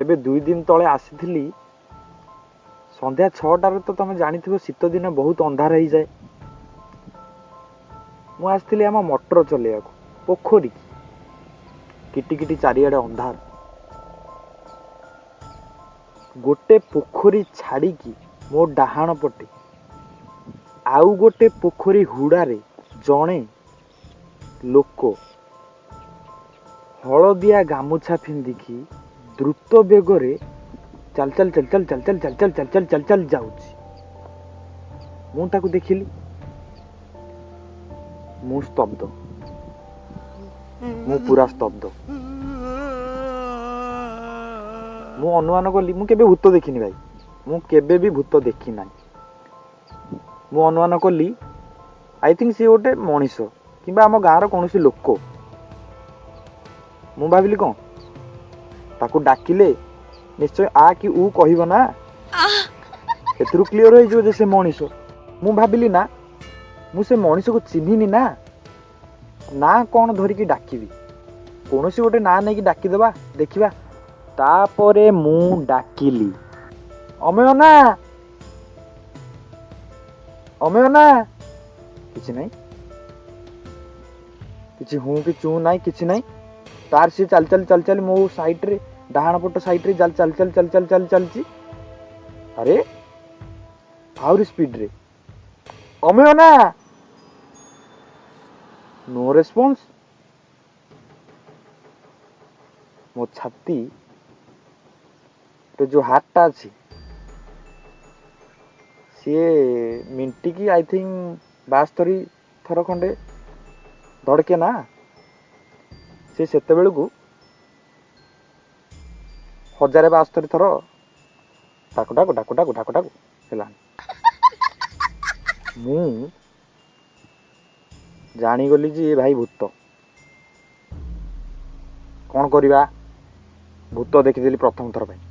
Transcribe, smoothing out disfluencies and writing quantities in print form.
ଏବେ 2 ଦିନ ତଳେ ଆସିଥିଲି ସନ୍ଧ୍ୟା 6ଟାରେ। ତ ତମେ ଜାଣିଥିବ, ଶୀତ ଦିନ ବହୁତ ଅନ୍ଧାର ହେଇଯାଏ। ମୁଁ ଆସିଥିଲି ଆମ ମଟର ଚଲେଇବାକୁ ପୋଖରୀ। କିଟି କିଟି, ଚାରିଆଡ଼େ ଅନ୍ଧାର। ଗୋଟେ ପୋଖରୀ ଛାଡ଼ିକି ମୋ ଡାହାଣ ପଟେ ଆଉ ଗୋଟେ ପୋଖରୀ ହୁଡ଼ାରେ ଜଣେ ଲୋକ ହଳଦିଆ ଗାମୁଛା ପିନ୍ଧିକି ଦ୍ରୁତ ବେଗରେ ଚାଲ ଚାଲ ଚାଲ ଚାଲ ଚାଲ ଚାଲ ଚାଲ ଚାଲ ଚାଲ ଚାଲ ଚାଲ ଚାଲ ଯାଉଛି। ମୁଁ ତାକୁ ଦେଖିଲି, ମୁଁ ସ୍ତବ୍ଧ, ମୁଁ ପୁରା ସ୍ତବ୍ଧ। ମୁଁ ଅନୁମାନ କଲି, ମୁଁ କେବେ ଭୂତ ଦେଖିନି ଭାଇ, ମୁଁ କେବେ ବି ଭୂତ ଦେଖି ନାହିଁ। ମୁଁ ଅନୁମାନ କଲି, I think ସିଏ ଗୋଟେ ମଣିଷ କିମ୍ବା ଆମ ଗାଁର କୌଣସି ଲୋକ। ମୁଁ ଭାବିଲି କ'ଣ, ତାକୁ ଡାକିଲେ ନିଶ୍ଚୟ ଆ କି ଉ କହିବ ନା, ଏଥିରୁ କ୍ଲିଅର ହେଇଯିବ ଯେ ସେ ମଣିଷ। ମୁଁ ଭାବିଲି, ନା, ମୁଁ ସେ ମଣିଷକୁ ଚିହ୍ନିନି ନା, ନା କ'ଣ ଧରିକି ଡାକିବି? କୌଣସି ଗୋଟେ ନାଁ ନେଇକି ଡାକିଦେବା, ଦେଖିବା। ତାପରେ ମୁଁ ଡାକିଲି, "ଅମୟ ନା, ଅମୟ ନା।" କିଛି ନାହିଁ, କିଛି ହୁଁ କି ଚୁଁ ନାହିଁ, କିଛି ନାହିଁ। ତାର ସିଏ ଚାଲି ଚାଲି ଚାଲି ଚାଲି ମୋ ସାଇଡ଼ରେ, ଡାହାଣ ପଟ ସାଇଡ଼ରେ ଚାଲି ଚାଲି ଚାଲି ଚାଲି ଚାଲି ଚାଲି ଚାଲିଛି। ଆରେ, ଆହୁରି ସ୍ପିଡରେ, "ଅମୟ ନା।" No response. ମୋ ଛାତି ଯୋଉ ହାର୍ଟଟା ଅଛି, ସିଏ ମିନିଟ୍‌କି I think 72 ଥର ଖଣ୍ଡେ ଧଡ଼କେ ନା, ସେ ସେତେବେଳକୁ 1072 ଥର ଡାକୁ ଡାକୁ ଡାକୁ ଡାକୁ ଡାକୁ ଡାକୁ ହେଲାଣି। ମୁଁ ଜାଣିଗଲି ଯେ ଏ ଭାଇ ଭୂତ। କ'ଣ କରିବା? ଭୂତ ଦେଖିଦେଲି ପ୍ରଥମ ଥର ପାଇଁ।